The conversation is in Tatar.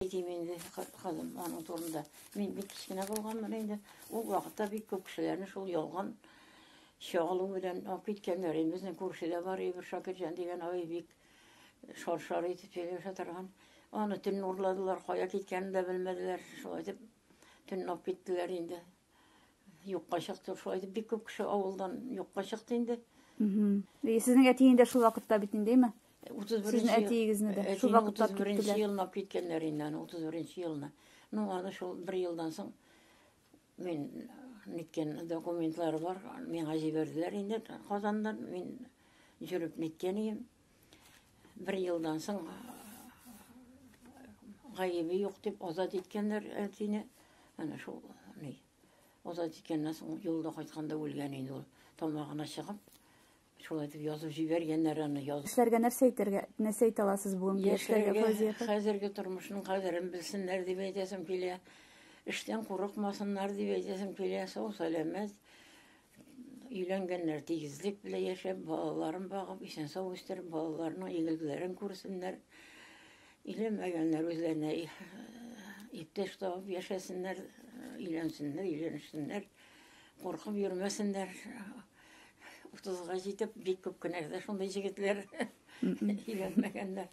Әйтим инде, кызым, аның турында. Мин бик кечкенә булганмын инде. Ул вакытта бик күп кешеләрне шул ялган чагылу белән алып киткәннәр. Инде безнең күршедә бар иде бер Шакирҗан дигән абый, бик шар-шар итеп сөйләшә торган. Аны төнне урладылар, кая киткәнен дә белмәделәр. Шулай итеп төнне алып киттеләр инде. Юкка чыкты. Шулай итеп бик күп кеше авылдан юкка чыкты инде. Сезнең әтиең дә шул вакытта бит инде, әйме? 31 Сезнең әтиегезне дә шул вакытта алып 31 киттеләр. Елны алып киткәннәр инде аны, 31 елны. Ну, аны шул бер елдан соң мин ниткән документлары бар, миңа җибәрделәр инде Казаннан, мин йөреп ниткән идем. Бер елдан соң гаебе юк дип азат иткәннәр әтине. Әнә шул ни. Азат иткәннән соң юлда кайтканда үлгән инде ул, тамагына чыгып. Шулай итеп язып җибәргәннәр аны. Яз... Яшьләргә нәрсә әйтергә, нәрсә әйтә аласыз бүгенге яшьләргә, Фәүзия апа? Хәзерге тормышның кадерен белсеннәр дип әйтәсем килә. Эштән курыкмасыннар дип әйтәсем килә. Сау сәламәт өйләнгәннәр тигезлек белән яшәп, балаларын багып, исән-сау үстереп, балаларының игелекләрен күрсеннәр. Өйләнмәгәннәр үзләренә иптәш табып яшәсеннәр, өйләнсеннәр, өйләнешсеннәр, куркып йөрмәсеннәр. 30-га җитеп, бик күп кенә дә шундый җегетләр өйләнмәгәннәр.